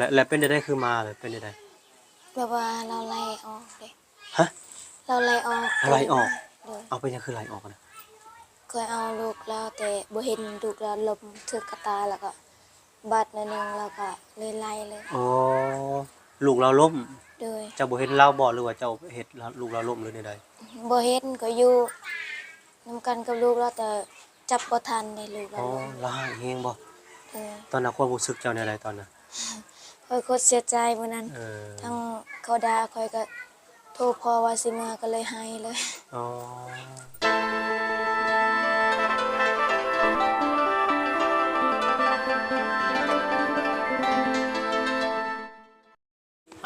ແລະ ແລະ ເປັນແນວໃດຄືມາ ແລະ ເປັນແນວໃດ? ແບບວ່າລາວໄລ່ອອກເດ້. ຮະ? ລາວໄລ່ອອກ. ລາວໄລ່ອອກ? ໂດຍ. ເອົາ ເປັນຫຍັງຄືໄລ່ອອກນະ? ຂ້ອຍເອົາລູກລາວ ແຕ່ບໍ່ເຫັນລູກລາວລົ້ມຖືກກະຕາ ແລ້ວກໍບາດໜ້ອຍໜຶ່ງ ແລ້ວກໍເລີຍໄລ່ເລີຍ. ອໍ ລູກລາວລົ້ມ? ໂດຍ. ເຈົ້າບໍ່ເຫັນລາວບໍ່ ຫຼືວ່າເຈົ້າເຮັດລາວ ລູກລາວລົ້ມ ຫຼືແນວໃດ? ບໍ່ເຫັນ ກໍຢູ່ນຳກັນກັບລູກລາວ ແຕ່ຈັບບໍ່ທັນເດ້ ລູກລາວ. ອໍ ລົ້ມ ລາວຮ້າຍແຮງບໍ່? ໂດຍ. ຕອນນັ້ນຄວາມຮູ້ສຶກເຈົ້າແນວໃດຕອນນັ້ນ? ຂ້ອຍໂຄດເສຍໃຈມື້ນັ້ນ. ເອີ ທັງເຂົາດ່າຂ້ອຍ ກໍໂທພໍ່ວ່າຊິເມືອ ກໍເລີຍໄຫ້ເລີຍ. ອໍ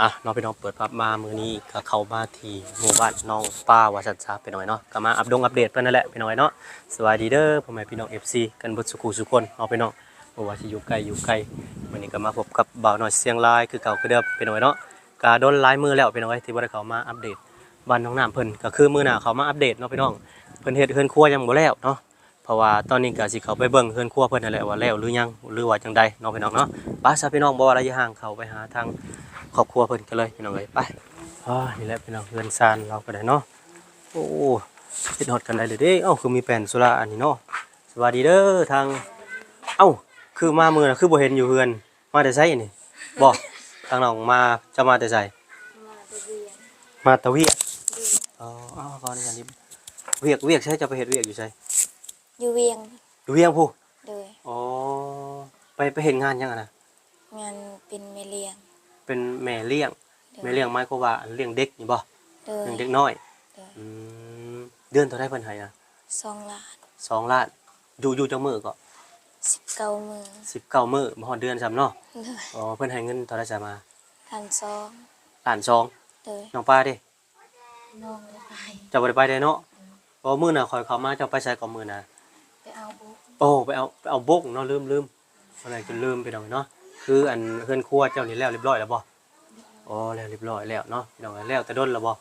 ອ່ະເນາະ ພີ່ນ້ອງ ເປີດພາບມາມື້ນີ້ກໍເຂົ້າມາທີ່ໝູ່ບ້ານໜອງປາວ່າຊັ້ນຊະ ພີ່ນ້ອງເອີຍເນາະ, ກໍມາອັບດົງອັບເດດເພິ່ນນັ້ນແຫຼະ ພີ່ນ້ອງເອີຍເນາະ. ສະບາຍດີເດີ ພໍ່ແມ່ພີ່ນ້ອງ ເອັຟຊີ ກັນເບິດສູ່ຄູ່ສູ່ຄົນເນາະ ພີ່ນ້ອງ ບໍ່ວ່າຊິຢູ່ໃກ້ຢູ່ໄກ. ມື້ນີ້ກໍມາພົບກັບບ່າວນ້ອຍຊຽງລາຍຄືເກົ່າຄືເດີມ ພີ່ນ້ອງເອີຍເນາະ. ກໍດົນຫຼາຍມື້ແລ້ວ ພີ່ນ້ອງເອີຍ ທີ່ບໍ່ໄດ້ເຂົ້າມາອັບເດດບ້ານໜອງນ້ຳເພິ່ນ, ກໍຄືມື້ໜ້າເຂົ້າມາອັບເດດເນາະ ພີ່ນ້ອງ. ເພິ່ນເຮັດເຮືອນຄົວຍັງບໍ່ແລ້ວເນາະ ເພາະວ່າຕອນນີ້ກໍຊິເຂົ້າໄປເບິ່ງເຮືອນຄົວເພິ່ນຫັ້ນແຫຼະ ວ່າແລ້ວຫຼືຍັງ ຫຼືວ່າຈັ່ງໃດເນາະ ພີ່ນ້ອງເນາະ. ໄປຊະ ພີ່ນ້ອງ ບໍ່ວ່າລະຢ່າຫ່າງ ເຂົ້າໄປຫາທາງຄອບຄົວເພິ່ນກັນເລີຍ ພີ່ນ້ອງເອີຍ ໄປ. ອໍ ນີ້ແຫຼະ ພີ່ນ້ອງ ເຮືອນຊານລາວກໍໄດ້ເນາະ. ໂອ້ ຄິດຮອດກັນໄດ້ເລີຍເດ້. ເອົ້າ ຄືມີແປ້ນໂຊລາອັນນີ້ເນາະ. ສະບາຍດີເດີທາງ ເອົ້າ ຄືມາມື້ນະ ຄືບໍ່ເຫັນຢູ່ເຮືອນ? ມາແຕ່ໃສນີ້? ບໍ່ ທາງນ້ອງມາ ເຈົ້າມາແຕ່ໃສ? ມາແຕ່ວຽງ. ມາແຕ່ວຽງ? ໂດຍ. ອໍ ຂໍອະນຸຍາດ ວຽກ ວຽກໃສ? ເຈົ້າໄປເຮັດວຽກຢູ່ໃສ? ຢູ່ວຽງ. ຢູ່ວຽງພຸ້ນ? ໂດຍ. ອໍ ໄປ ໄປເຮັດງານຫຍັງຫັ້ນນະ? ງານເປັນແມ່ລ້ຽງ. ເປັນແມ່ລ້ຽງ? ໂດຍ. ແມ່ລ້ຽງໝາຍຄວາມວ່າລ້ຽງເດັກນີ້ບໍ່? ໂດຍ. ລ້ຽງເດັກນ້ອຍ? ໂດຍ. ອືມ ເດືອນເທົ່າໃດເພິ່ນໃຫ້ນະ? ສອງລ້ານ. ສອງລ້ານ. ຢູ່ ຢູ່ຈັກມື້ເກາະ? ສິບເກົ້າມື້. ສິບເກົ້າມື້ ບໍ່ຮອດເດືອນຊ້ຳເນາະ? ໂດຍ. ອໍ ເພິ່ນໃຫ້ເງິນເທົ່າໃດຊະມາ? ລ້ານສອງ. ລ້ານສອງ? ໂດຍ. ນ້ອງປາເດ? ນ້ອງບໍ່ໄດ້ໄປ. ເຈົ້າບໍ່ໄດ້ໄປເດເນາະ? ອືມ. ອໍ ມື້ນະຂ້ອຍເຂົ້າມາ ເຈົ້າໄປໃສເກາະມື້ນະ? ໄປເອົາບົກ. ໂອ້ ໄປເອົາ ໄປເອົາບົກເນາະ ລືມ ລືມ ອັນນັ້ນຈົນລືມ ພີ່ນ້ອງເນາະ. ຄືອັນເຮືອນຄົວເຈົ້ານີ້ແລ້ວຮຽບຮ້ອຍແລ້ວບໍ່? ອໍ ແລ້ວຮຽບຮ້ອຍແລ້ວເນາະ ພີ່ນ້ອງ. ແລ້ວແຕ່ດົນແລ້ວບໍ່?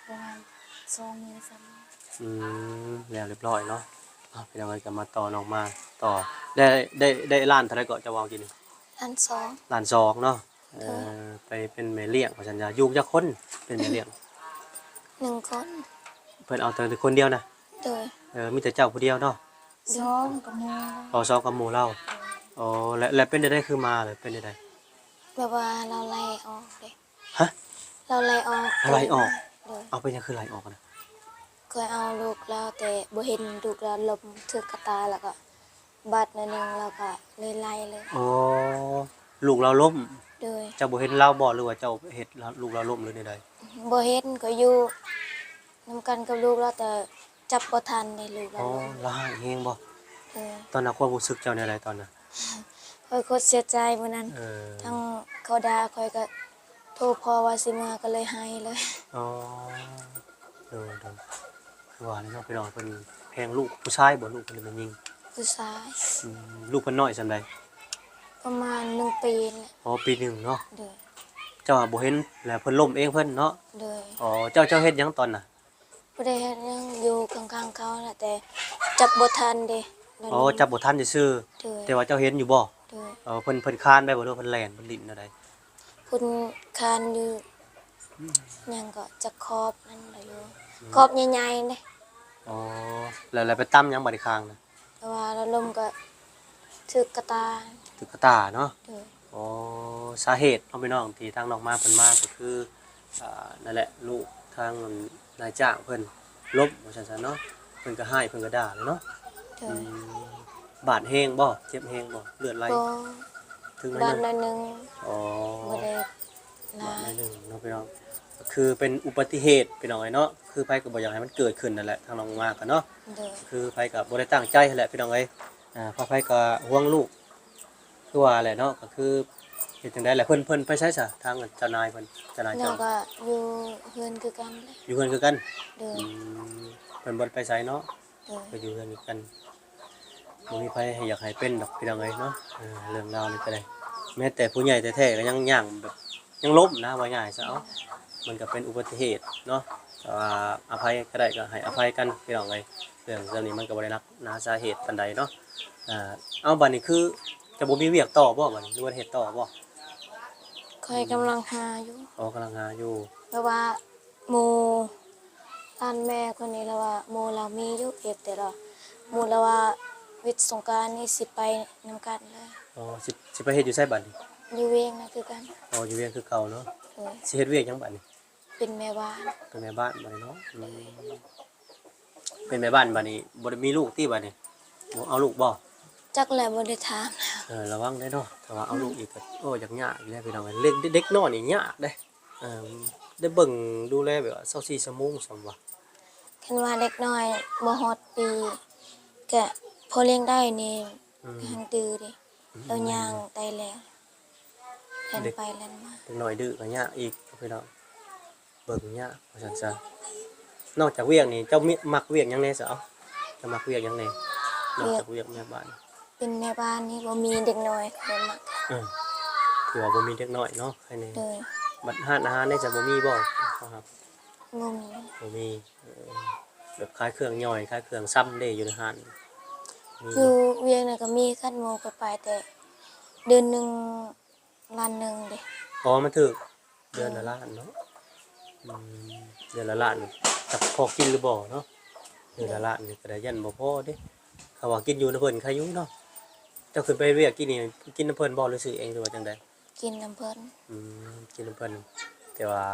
ປະມານສອງມື້ສາມມື້. ອືມ ແລ້ວຮຽບຮ້ອຍເນາະ. ເອົາ ພີ່ນ້ອງເອີຍ ກໍມາຕໍ່ ນ້ອງມາຕໍ່ ໄດ້ ໄດ້ ໄດ້ລ້ານເທົ່າໃດເກາະ ເຈົ້າເວົ້າກີ້ນີ້? ລ້ານສອງ. ລ້ານສອງເນາະ. ເອີ ໂດຍ. ໄປເປັນແມ່ລ້ຽງວ່າຊັ້ນຊະ. ຢູ່ຈັກຄົນເປັນແມ່ລ້ຽງ? ໜຶ່ງຄົນ. ເພິ່ນເອົາແຕ່ຄົນດຽວນະ? ໂດຍ. ເອີ ມີແຕ່ເຈົ້າຜູ້ດຽວເນາະ? ສອງກັບໝູ່. ອໍ ສອງກັບໝູ່ລາວ. ໂດຍ. ອໍ ແລະ ແລະ ເປັນແນວໃດຄືມາ ແລະ ເປັນແນວໃດ? ແບບວ່າລາວໄລ່ອອກເດ້. ຮະ? ລາວໄລ່ອອກ. ລາວໄລ່ອອກ? ໂດຍ. ເອົາ ເປັນຫຍັງຄືໄລ່ອອກນະ? ຂ້ອຍເອົາລູກລາວ ແຕ່ບໍ່ເຫັນລູກລາວລົ້ມຖືກກະຕາ ແລ້ວກໍບາດໜ້ອຍໜຶ່ງ ແລ້ວກໍເລີຍໄລ່ເລີຍ. ອໍ ລູກລາວລົ້ມ? ໂດຍ. ເຈົ້າບໍ່ເຫັນລາວບໍ່ ຫຼືວ່າເຈົ້າເຮັດລາວ ລູກລາວລົ້ມ ຫຼືແນວໃດ? ບໍ່ເຫັນ ກໍຢູ່ນຳກັນກັບລູກລາວ ແຕ່ຈັບບໍ່ທັນເດ້ ລູກລາວ. ອໍ ລົ້ມ. ລາວຮ້າຍແຮງບໍ່? ໂດຍ. ຕອນນັ້ນຄວາມຮູ້ສຶກເຈົ້າແນວໃດຕອນນັ້ນ? ຂ້ອຍໂຄດເສຍໃຈມື້ນັ້ນ. ເອີ ທັງເຂົາດ່າຂ້ອຍ ກໍໂທພໍ່ວ່າຊິເມືອ ກໍເລີຍໄຫ້ເລີຍ. ອໍ ໂດຍ ໂດຍ. ຄືວ່າແຫຼະເນາະ ພີ່ນ້ອງ ເພິ່ນແພງລູກ ຜູ້ຊາຍບໍ່ ລູກເພິ່ນ ຫຼືແມ່ຍິງ? ຜູ້ຊາຍ. ອືມ ລູກເພິ່ນນ້ອຍສ່ຳໃດ? ປະມານໜຶ່ງປີນີ້ແຫຼະ. ອໍ ປີໜຶ່ງເນາະ. ໂດຍ. ເຈົ້າຫາບໍ່ເຫັນ ແລ້ວເພິ່ນລົ້ມເອງເພິ່ນເນາະ? ໂດຍ. ອໍ ເຈົ້າ ເຈົ້າເຮັດຫຍັງຕອນນະ? ບໍ່ໄດ້ເຮັດຫຍັງ ຢູ່ຂ້າງໆເຂົານະ ແຕ່ຈັບບໍ່ທັນເດ້. ອໍ ຈັບບໍ່ທັນຊື່ໆ. ໂດຍ. ແຕ່ວ່າເຈົ້າເຫັນຢູ່ບໍ່? ໂດຍ. ອໍ ເພິ່ນ ເພິ່ນຄານໄປບໍ່ ຫຼືວ່າເພິ່ນແລ່ນ ເພິ່ນຫຼິ້ນແນວໃດ? ເພິ່ນຄານຢູ່ ຫຍັງເກາະ ຈັກຂອບນັ້ນລະຢູ່ ອືມ ຂອບໃຫຍ່ໆເດ້. ອໍ ແລ້ວ ແລ້ວໄປຕຳຫຍັງບາດນີ້ຄາງນະ? ແຕ່ວ່າລາວລົ້ມກໍຖືກກະຕາ. ຖືກກະຕາເນາະ? ໂດຍ. ອໍ ສາເຫດເນາະ ພີ່ນ້ອງ ທີ່ທາງນ້ອງມາເພິ່ນມາກໍຄື ອ່າ ນັ້ນແຫຼະ ລູກທາງນາຍຈ້າງເພິ່ນລົ້ມວ່າຊັ້ນຊະເນາະ ເພິ່ນກໍຮ້າຍ ເພິ່ນກໍດ່າເລີຍເນາະ. ໂດຍ. ອືມ ບາດແຮງບໍ່? ເຈັບແຮງບໍ່? ເລືອດໄຫຼ? ບໍ່. ເຖິງໜ້ອຍໜຶ່ງ? ບາດໜ້ອຍໜຶ່ງ. ອໍ ບໍ່ໄດ້ຫຼາຍ. ບາດໜ້ອຍໜຶ່ງເນາະ ພີ່ນ້ອງ ກໍຄືເປັນອຸບັດຕິເຫດ ພີ່ນ້ອງເອີຍເນາະ ຄືໃຜກໍບໍ່ຢາກໃຫ້ມັນເກີດຂຶ້ນນັ້ນແຫຼະ ທາງນ້ອງມາກໍເນາະ. ໂດຍ. ຄືໃຜກໍບໍ່ໄດ້ຕັ້ງໃຈຫັ້ນແຫຼະ ພີ່ນ້ອງເອີຍ. ອ່າ ໃຜໆກໍຫ່ວງລູກ ຄືວ່າແຫຼະເນາະ ກໍຄືເຮັດຈັ່ງໃດແຫຼະ. ເພິ່ນ ເພິ່ນໄປໃສຊະ ທາງເຈົ້ານາຍເພິ່ນ? ເຈົ້ານາຍເຈົ້າ ແລ້ວກໍຢູ່ເຮືອນຄືກັນ. ຢູ່ເຮືອນຄືກັນ? ໂດຍ. ອືມ ເພິ່ນບໍ່ໄດ້ໄປໃສເນາະ? ໂດຍ. ກໍຢູ່ເຮືອນຄືກັນ ບໍ່ມີໃຜຢາກໃຫ້ເປັນດອກ ພີ່ນ້ອງເອີຍເນາະ. ເອີ ເລື່ອງລາວນີ້ກໍໄດ້ ແມ້ແຕ່ຜູ້ໃຫຍ່ແທ້ໆກໍຍັງຍ່າງແບບ ຍັງລົ້ມນະ ວ່າງ່າຍຊະ. ເອົ້າ ມັນກໍເປັນອຸບັດຕິເຫດເນາະ ແຕ່ວ່າອະໄພກໍໄດ້ ກໍໃຫ້ອະໄພກັນ ພີ່ນ້ອງເອີຍ. ເລື່ອງ ເລື່ອງນີ້ມັນກໍບໍ່ໄດ້ໜັກໜາສາເຫດປານໃດເນາະ. ອ່າ ເອົ້າ ບາດນີ້ຄືຈະບໍ່ມີວຽກຕໍ່ບໍ່ ບາດນີ້ ຫຼືວ່າເຮັດຕໍ່ບໍ່? ຂ້ອຍກຳລັງຫາຢູ່. ອໍ ກຳລັງຫາຢູ່. ແບບວ່າໝູ່ ຫຼານແມ່ຄົນນີ້ລະວ່າ ໝູ່ລາວມີຢູ່ເຮັດ ແຕ່ລະໝູ່ລາວວ່າວິດສົງການນີ້ຊິໄປນຳກັນເລີຍ. ອໍ ຊິ ຊິໄປເຮັດຢູ່ໃສບາດນີ້? ຢູ່ວຽງນະຄືກັນ. ອໍ ຢູ່ວຽງຄືເກົ່າເນາະ. ໂດຍ. ຊິເຮັດວຽກຫຍັງບາດນີ້? ເປັນແມ່ບ້ານ. ເປັນແມ່ບ້ານບາດນີ້ເນາະ. ອືມ ເປັນແມ່ບ້ານບາດນີ້ ບໍ່ໄດ້ມີລູກຕິບາດນີ້? ບໍ່ເອົາລູກບໍ່? ຈັກແຫຼະ ບໍ່ໄດ້ຖາມ. ເອີ ລະວັງເດ້ເນາະ ຖ້າວ່າເອົາລູກອີກກໍ ໂອ້ ຢາກຍາກອີກແລ້ວພີ່ນ້ອງເອີຍ. ເດັກ ເດັກນ້ອຍນີ້ຍາກເດ້. ເອີ ໄດ້ເບິ່ງດູແລແບບວ່າຊາວສີ່ຊົ່ວໂມງສ່ຳວ່າ? ຄັນວ່າເດັກນ້ອຍບໍ່ຮອດປີ ກະພໍລ້ຽງໄດ້ນີ້ ອືມ ກະຮັ່ງດື້ເດ້. ອືມ ລາວຍ່າງໄດ້ແລ້ວ ແລ່ນໄປແລ່ນມາ. ເດັກນ້ອຍດື້ກໍຍາກອີກພີ່ນ້ອງ ເບິ່ງຍາກວ່າຊັ້ນຊະ. ນອກຈາກວຽກນີ້ ເຈົ້າມີ ມັກວຽກຫຍັງແດ່ຊະ? ເອົ້າ ເຈົ້າມັກວຽກຫຍັງແດ່? ນອກຈາກວຽກແມ່ບ້ານ. ເປັນແມ່ບ້ານນີ້ບໍ່ມີເດັກນ້ອຍຂ້ອຍມັກ. ເອີ ຖືວ່າບໍ່ມີເດັກນ້ອຍເນາະ ໃຄແນ່. ໂດຍ. ບັດຮ້ານອາຫານເດ ຈະບໍ່ມີບໍ່? ບໍ່ມີ. ບໍ່ມີ. ເອີ ແບບຂາຍເຄື່ອງຍ່ອຍ ຂາຍເຄື່ອງຊຳເດ ຢູ່ໃນຮ້ານ? ມີ. ຢູ່ວຽງນະກໍມີ ຄັນໝູ່ໄປ ໄປແຕ່ເດືອນໜຶ່ງ ລ້ານໜຶ່ງເດ. ອໍ ມັນຖືກ ເດືອນລະລ້ານເນາະ. ອືມ ເດືອນລະລ້ານ ຈັກພໍກິນຫຼືບໍ່ເນາະ? ເດືອນລະລ້ານນີ້ກໍໄດ້ ຢ້ານບໍ່ພໍເດ້. ຖ້າວ່າກິນຢູ່ນຳເພິ່ນໄຄຢູ່ເນາະ. ເຈົ້າຂຶ້ນໄປວຽກກິນນີ້ ກິນນຳເພິ່ນບໍ່ ຫຼືຊື້ເອງ ຫຼືວ່າຈັ່ງໃດ? ກິນນຳເພິ່ນ. ອືມ ກິນນຳເພິ່ນ ແຕ່ວ່າ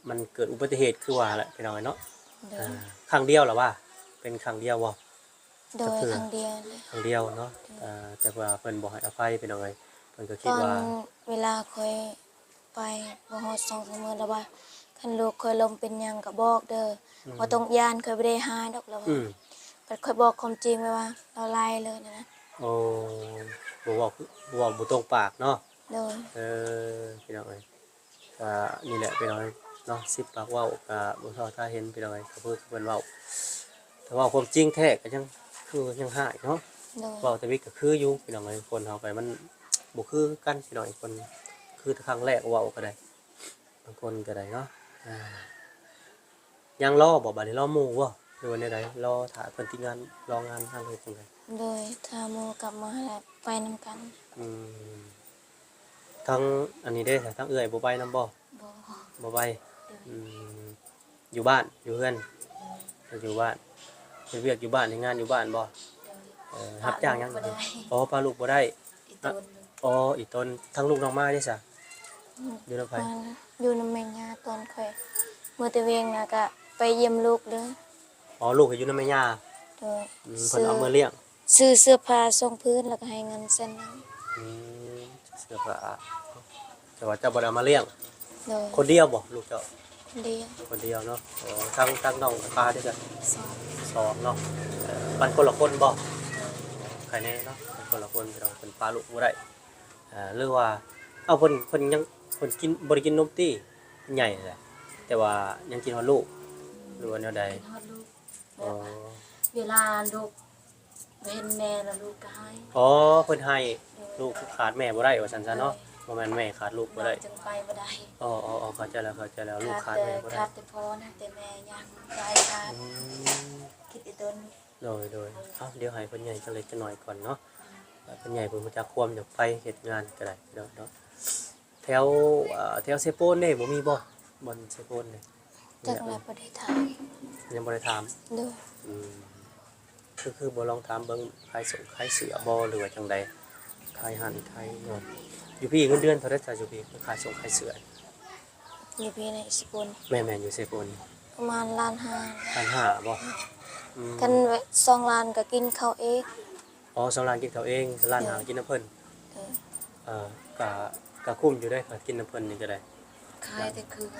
ມັນເກີດອຸບັດຕິເຫດຄືວ່າແຫຼະ ພີ່ນ້ອງເອີຍເນາະ. ໂດຍ. ອ່າ ຄັ້ງດຽວລະວ່າ? ເປັນຄັ້ງດຽວບໍ່? ໂດຍ. ຄັ້ງດຽວ. ຄັ້ງດຽວເນາະ. ໂດຍ. ເອີ ແຕ່ວ່າເພິ່ນບໍ່ໃຫ້ອະໄພ ພີ່ນ້ອງເອີຍ. ເພິ່ນກໍຄິດວ່າ ຕອນເວລາຂ້ອຍໄປບໍ່ຮອດສອງສາມມື້ລະວ່າ ຄັນລູກຂ້ອຍລົ້ມເປັນຫຍັງກໍບອກເດີ. ອືມ. ບໍ່ຕ້ອງຢ້ານ ຂ້ອຍບໍ່ໄດ້ຮ້າຍດອກລະວ່າ. ອືມ. ບັດຂ້ອຍບອກຄວາມຈິງແບບວ່າລາວໄລ່ເລີຍນະ. ໂອ້ ບໍ່ເວົ້າ ບໍ່ເວົ້າ ບໍ່ຕົງປາກເນາະ. ໂດຍ. ເອີ ພີ່ນ້ອງເອີຍ. ກະນີ້ແຫຼະພີ່ນ້ອງເນາະ ສິບປາກເວົ້າກະບໍ່ທໍ່ຖ້າເຫັນພີ່ນ້ອງເອີຍ. ກໍຄືເພິ່ນເວົ້າ ຖ້າເວົ້າຄວາມຈິງແທ້ກໍຍັງ ຄືຍັງຮ້າຍເນາະ. ໂດຍ. ເວົ້າທຳອິດກໍຄືຢູ່ພີ່ນ້ອງເອີຍ. ຄົນເຮົາໄປມັນບໍ່ຄືກັນພີ່ນ້ອງເອີຍ. ຄົນຄືແຕ່ຄັ້ງແລກເວົ້າກໍໄດ້ ບາງຄົນກໍໄດ້ເນາະ. ອ່າ ຍັງລໍບໍ່ ບາດນີ້ລໍໝູ່ບໍ່ ຫຼືວ່າແນວໃດ? ລໍຖ້າເພິ່ນຕິດງານ ລໍງານ ຫຼືວ່າຈັ່ງໃດ? ໂດຍ. ຖ້າໝູ່ກັບມາແລ້ວໄປນຳກັນ. ອືມ ທັງອັນນີ້ເດ້ ທັງເອື້ອຍບໍ່ໄປນຳບໍ່? ບໍ່ ບໍ່ໄປ. ໂດຍ. ອືມ ຢູ່ບ້ານ ຢູ່ເຮືອນ? ໂດຍ. ຢູ່ບ້ານ ເຮັດວຽກຢູ່ບ້ານ ເຮັດງານຢູ່ບ້ານບໍ່? ໂດຍ. ເອີ ຮັບຈ້າງຫຍັງ? ປາລູກບໍ່ໄດ້. ອໍ ປາລູກບໍ່ໄດ້. ອີ່ຕົນ. ອໍ ອີ່ຕົນ. ທັງລູກນ້ອງມາເດ້ຊະ? ອືມ ຢູ່ນຳໃຜ? ຢູ່ນຳແມ່ຍ່າ. ຕອນຂ້ອຍເມືອແຕ່ວຽງນະ ກະໄປຢ້ຽມລູກເດີ. ອໍ ລູກກໍຢູ່ນຳແມ່ຍ່າ. ໂດຍ. ອືມ ເພິ່ນເອົາເມືອລ້ຽງ. ຊື້ເສື້ອຜ້າສອງຜືນ ແລ້ວກໍໃຫ້ເງິນແສນໜຶ່ງ. ອືມ ເສື້ອຜ້າ ແຕ່ວ່າເຈົ້າບໍ່ໄດ້ເອົາມາລ້ຽງ. ໂດຍ. ຄົນດຽວບໍ່ລູກເຈົ້າ? ຄົນດຽວ. ຄົນດຽວເນາະ. ອໍ ທັງ ທັງນ້ອງປາເດ້ຊະ? ສອງ. ສອງເນາະ. ເອີ ປັນຄົນລະຄົນບໍ່? ໂດຍ. ໃຄແນ່ເນາະ ປັນຄົນລະຄົນ ພີ່ນ້ອງ ເພິ່ນປະລູກບໍ່ໄດ້. ເອີ ຫຼືວ່າ ເອົ້າ ເພິ່ນ ເພິ່ນຍັງ ເພິ່ນກິນ ບໍ່ໄດ້ກິນນົມຕິ? ໃຫຍ່ແຫຼະ ແຕ່ວ່າຍັງກິນຮອດລູກ ຫຼືວ່າແນວໃດ? ກິນຮອດລູກ. ອໍ ແບບວ່າເວລາລູກບໍ່ເຫັນແມ່ແລ້ວລູກກໍໄຫ້. ອໍ ເພິ່ນໄຫ້. ໂດຍ. ລູກຂາດແມ່ບໍ່ໄດ້ວ່າຊັ້ນຊະເນາະ. ໂດຍ. ບໍ່ແມ່ນແມ່ຂາດລູກບໍ່ໄດ້ ລູກຈຶ່ງໄປບໍ່ໄດ້. ອໍ ເຂົ້າໃຈແລ້ວ ເຂົ້າໃຈແລ້ວ. ລູກຂາດແມ່ບໍ່ໄດ້ ຂາດແຕ່ພໍ່ນະ ແຕ່ແມ່ຍັງໄດ້ຂາດ. ອືມ ຄິດອີ່ຕົນ. ໂດຍ ໂດຍ. ເອົ້າ ດຽວໃຫ້ເພິ່ນໃຫຍ່ຈັກເລັກຈັກໜ້ອຍກ່ອນເນາະ. ອືມ ເພິ່ນໃຫຍ່ເພິ່ນຮູ້ຈັກຄວາມ ຢາກໄປເຮັດງານກໍໄດ້ເນາະ. ແຖວ ເອີ ແຖວເຊໂປນເດ້ ບໍ່ມີບໍ່ ບ່ອນເຊໂປນເດ້? ຈັກແລ້ວ ບໍ່ໄດ້ຖາມ. ຍັງບໍ່ໄດ້ຖາມ. ໂດຍ. ອືມ ຄື ຄືບໍ່ລອງຖາມເບິ່ງ ຂາຍສົ່ງຂາຍເສື້ອບໍ່ ຫຼືວ່າຈັ່ງໃດ? ຂາຍຮ້ານຂາຍຫຍັງ. ຢູ່ພີ້ເງິນເດືອນເທົ່າໃດຊະ ຢູ່ພີ້ ຂາຍສົ່ງຂາຍເສື້ອ? ຢູ່ພີ້ໃນເຊໂປນ. ແມ່ນໆ ຢູ່ເຊໂປນ. ປະມານລ້ານຫ້າ. ລ້ານຫ້າບໍ່? ອືມ ຄັນສອງລ້ານກໍກິນເຂົ້າເອງ. ອໍ ສອງລ້ານກິນເຂົ້າເອງ ລ້ານຫ້າ ໂດຍ ກິນນຳເພິ່ນ. ໂດຍ. ເອີ ກະ ກະຄຸ້ມຢູ່ເດ້ ກະກິນນຳເພິ່ນນີ້ກະໄດ້. ຂາຍແຕ່ເຄື່ອງ.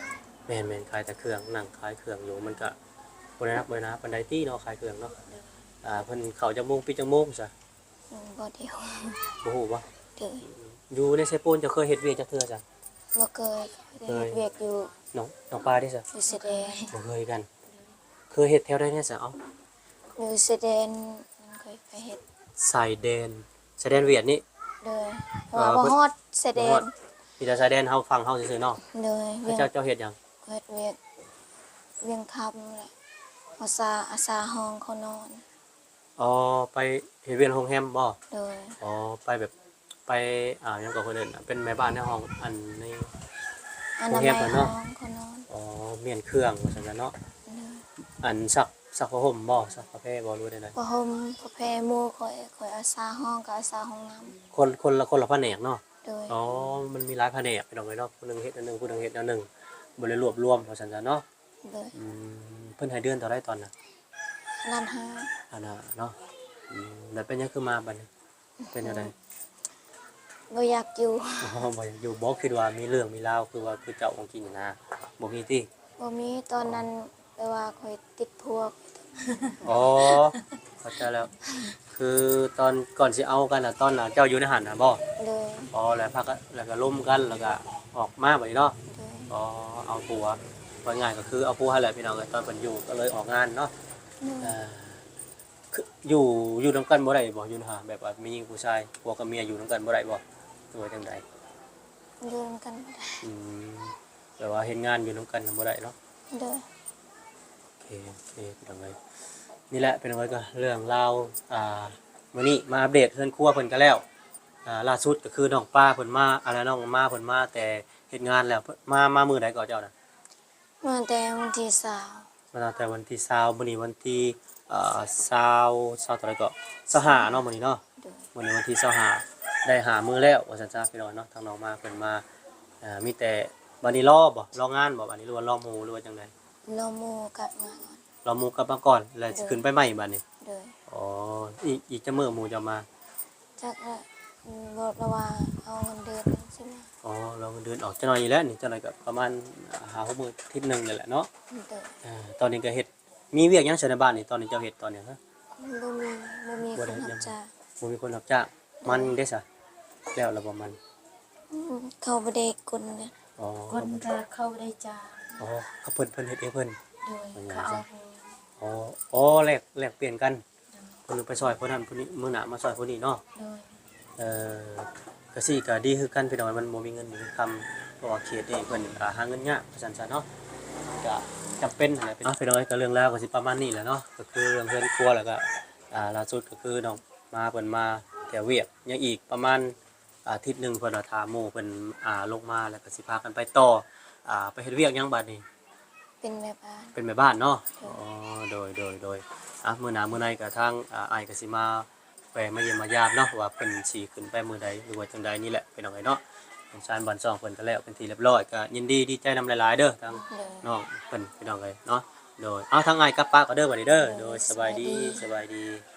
ແມ່ນໆ ຂາຍແຕ່ເຄື່ອງ ນັ່ງຂາຍເຄື່ອງຢູ່ ມັນກະບໍ່ໄດ້ໜັກບໍ່ໄດ້ໜາປານໃດຕິເນາະ ຂາຍເຄື່ອງເນາະ. ໂດຍ. ອ່າ ເພິ່ນເຂົ້າຈັກໂມງ ປິດຈັກໂມງຊະ? ອືມ ບໍ່ໄດ້ຮູ້. ບໍ່ຮູ້ບໍ່? ໂດຍ. ຢູ່ໃນເຊໂປນເຈົ້າເຄີຍເຮັດວຽກຈັກເທື່ອຊະ? ບໍ່ເຄີຍ. ເຄີຍ. ເຮັດວຽກຢູ່ ໜອງ ໜອງປາເດ້ຊະ? ຢູ່ຊາຍແດນ. ບໍ່ເຄີຍກັນ. ເຄີຍເຮັດແຖວໃດແດ່ຊະ? ເອົ້າ ຢູ່ຊາຍແດນ ຂ້ອຍໄປເຮັດ ຊາຍແດນ ຊາຍແດນຫວຽດນີ້? ໂດຍ. ເອີ ເພາະວ່າບໍ່ຮອດຊາຍແດນ. ບໍ່ຮອດ. ມີແຕ່ຊາຍແດນເຮົາ ຝັ່ງເຮົາຊື່ໆເນາະ. ໂດຍ. ເຂົາເຈົ້າ ເຈົ້າເຮັດຫຍັງ? ເຮັດວຽກວຽງຄຳແຫຼະ ອາສາ ອາສາຫ້ອງເຂົານອນ. ອໍ ໄປເຮັດວຽກໂຮງແຮມບໍ່? ໂດຍ. ອໍ ໄປແບບ ໄປ ອ່າ ຫຍັງກໍເພິ່ນເອີ້ນ ເປັນແມ່ບ້ານໃນຫ້ອງ ອັນໃນ ອະນາໄມຫ້ອງ ໂຮງແຮມເພິ່ນເນາະ ຂອງນອນ. ອໍ ມ້ຽນເຄື່ອງວ່າຊັ້ນຊະເນາະ. ໂດຍ. ອັນ ຊັກ ຊັກຜ້າຫົ່ມບໍ່? ຊັກຜ້າແພບໍ່ ຫຼືວ່າແນວໃດ? ຜ້າຫົ່ມ ຜ້າແພໝູ່ຂ້ອຍ ຂ້ອຍອາສາຫ້ອງ ກໍອາສາຫ້ອງນ້ຳ. ຄົນ ຄົນລະ ຄົນລະພະແນກເນາະ. ໂດຍ. ອໍ ມັນມີຫຼາຍພະແນກ ພີ່ນ້ອງເອີຍເນາະ, ຜູ້ໜຶ່ງເຮັດແນວໜຶ່ງ ຜູ້ໜຶ່ງເຮັດແນວໜຶ່ງ ບໍ່ໄດ້ລວບລວມວ່າຊັ້ນຊະເນາະ. ໂດຍ. ອືມ ເພິ່ນໃຫ້ເດືອນເທົ່າໃດຕອນນັ້ນ? ລ້ານຫ້າ. ລ້ານຫ້າເນາະ. ອືມ ແລ້ວເປັນຫຍັງຄືມາບັດນີ້? ເປັນແນວໃດ? ບໍ່ຢາກຢູ່. ອໍ ບໍ່ຢາກຢູ່. ບໍ່ຄິດວ່າມີເລື່ອງມີລາວ ຄືວ່າຄືເຈົ້າຂອງກິນນະ ບໍ່ມີຕິ? ບໍ່ມີ. ຕອນນັ້ນແບບວ່າຂ້ອຍຕິດຜົວ. ອໍ ເຂົ້າໃຈແລ້ວ. ຄືຕອນກ່ອນຊິເອົາກັນນະ ຕອນນະເຈົ້າຢູ່ໃນຫັ້ນນະບໍ່? ໂດຍ. ອໍ ແລ້ວພາກັນ ແລ້ວກໍລົມກັນ ແລ້ວກໍອອກມາບັດນີ້ເນາະ? ໂດຍ. ອໍ ເອົາຜົວ ວ່າງ່າຍກໍຄືເອົາຜົວຫັ້ນແຫຼະ ພີ່ນ້ອງເອີຍ. ຕອນເພິ່ນຢູ່ກໍເລີຍອອກງານເນາະ. ໂດຍ. ເອີ ຄື ຢູ່ ຢູ່ນຳກັນບໍ່ໄດ້ບໍ່? ຢູ່ນະ ແບບວ່າມີຍິງຜູ້ຊາຍ ຜົວກັບເມຍຢູ່ນຳກັນບໍ່ໄດ້ບໍ່ ຫຼືວ່າຈັ່ງໃດ? ຢູ່ນຳກັນບໍ່ໄດ້. ອືມ ແບບວ່າເຮັດງານຢູ່ນຳກັນນະບໍ່ໄດ້ເນາະ? ໂດຍ. ໂອເຄ ໂອເຄ ພີ່ນ້ອງເອີຍ. ນີ້ແຫຼະ ພີ່ນ້ອງເອີຍ ກໍເລື່ອງລາວ ອ່າ ມື້ນີ້ມາອັບເດດເຮືອນຄົວເພິ່ນກໍແລ້ວ. ອ່າ ລ່າສຸດກໍຄືນ້ອງປາເພິ່ນມາ ອັນ ນ້ອງມາເພິ່ນມາແຕ່ເຮັດງານແລ້ວ. ມາ ມາມື້ໃດກໍເຈົ້ານະ? ມາແຕ່ວັນທີຊາວ. ມາຕັ້ງແຕ່ວັນທີຊາວ ມື້ນີ້ວັນທີ ເອີ ຊາວ ຊາວເທົ່າໃດເກາະ? ຊາວຫ້າເນາະ ມື້ນີ້ເນາະ. ໂດຍ. ມື້ນີ້ວັນທີຊາວຫ້າ ໄດ້ຫ້າມື້ແລ້ວວ່າຊັ້ນຊະ ພີ່ນ້ອງເນາະ. ທາງນ້ອງມາເພິ່ນມາ ເອີ ມີແຕ່ບັດນີ້ລໍບໍ່? ລໍງານບໍ່ບັດນີ້ ຫຼືວ່າລໍໝູ່ ຫຼືວ່າຈັ່ງໃດ? ລໍໝູ່ກັບມາກ່ອນ. ລໍໝູ່ກັບມາກ່ອນ ແລ້ວຊິຂຶ້ນໄປໃໝ່ບັດນີ້? ໂດຍ. ອໍ ອີກ ອີກຈັກມື້ໝູ່ຈະມາ? ຈັກລະ ອືມ ບໍ່ ລະວ່າເອົາເງິນເດືອນຊິມາ. ອໍ ລໍເງິນເດືອນອອກຈັກໜ້ອຍນີ້ແຫຼະ ນີ້ຈັກໜ້ອຍກໍປະມານຫ້າຫົກມື້ ອາທິດໜຶ່ງນີ້ແຫຼະເນາະ. ໂດຍ. ເອີ ຕອນນີ້ກໍເຮັດ ມີວຽກຫຍັງໃສໃນບ້ານນີ້ ຕອນນີ້ເຈົ້າເຮັດຕອນນີ້? ຮະ ບໍ່ມີ ບໍ່ມີຄົນຮັບຈ້າງ. ບໍ່ມີຄົນຮັບຈ້າງ. ໂດຍ. ມັນເດ້ຊະ ແລ້ວລະບໍ່ມັນ? ອືມ ເຂົາບໍ່ໄດ້ກົນເດ້. ອໍ ຄົນກໍເຂົາບໍ່ໄດ້ຈ້າງ. ອໍ ເຂົາ ເພິ່ນ ເພິ່ນເຮັດເອງເພິ່ນ. ໂດຍ. ເຂົາເອົາ. ອໍ ອໍ ແລກ ແລກປ່ຽນກັນ. ເພິ່ນໄປຊ່ອຍຜູ້ນັ້ນຜູ້ນີ້ ມື້ໜ້າມາຊ່ອຍຜູ້ນີ້ເນາະ. ໂດຍ. ເອີ ກະຊິກະດີຄືກັນພີ່ນ້ອງ ມັນບໍ່ມີເງິນມີຄຳ ເພາະວ່າເຂດນີ້ເພິ່ນ ອ່າ ຫາເງິນຍາກວ່າຊັ້ນຊະເນາະ ກະຈຳເປັນຫັ້ນແຫຼະ. ພີ່ນ້ອງເອີຍ ກະເລື່ອງລາວກະຊິປະມານນີ້ແຫຼະເນາະ ກະຄືເລື່ອງເຮືອນຄົວ ແລ້ວກະ ອ່າ ລ່າສຸດກະຄືນ້ອງມາເພິ່ນມາແຕ່ວຽກ ຍັງອີກປະມານອາທິດໜຶ່ງ ເພິ່ນວ່າຖ້າໝູ່ເພິ່ນ ອ່າ ລົງມາ ແລ້ວກະຊິພາກັນໄປຕໍ່ ອ່າ ໄປເຮັດວຽກຫຍັງບາດນີ້? ເປັນແມ່ບ້ານ. ເປັນແມ່ບ້ານເນາະ. ໂດຍ. ອໍ ໂດຍ ໂດຍ ໂດຍ. ອ່ະ ມື້ໜ້າມື້ໃນກໍທາງ ອ່າ ອ້າຍກໍຊິມາແວ່ມາຢ້ຽມມາຢາມເນາະ ວ່າເພິ່ນຊິຂຶ້ນໄປມື້ໃດ ຫຼືວ່າຈັ່ງໃດນີ້ແຫຼະ ພີ່ນ້ອງເອີຍເນາະ. ເຮືອນຊານບ້ານຊ່ອງເພິ່ນກໍແລ້ວເປັນທີ່ຮຽບຮ້ອຍ ກໍຍິນດີດີໃຈນຳຫຼາຍໆເດີ ທາງ ໂດຍ ນ້ອງເພິ່ນ ພີ່ນ້ອງເອີຍເນາະ. ໂດຍ. ເອົາ ທາງອ້າຍກັບປາກ່ອນເດີ ບັດນີ້ເດີ. ໂດຍ. ໂດຍ ສະບາຍດີ ສະບາຍດີ ສະບາຍດີ.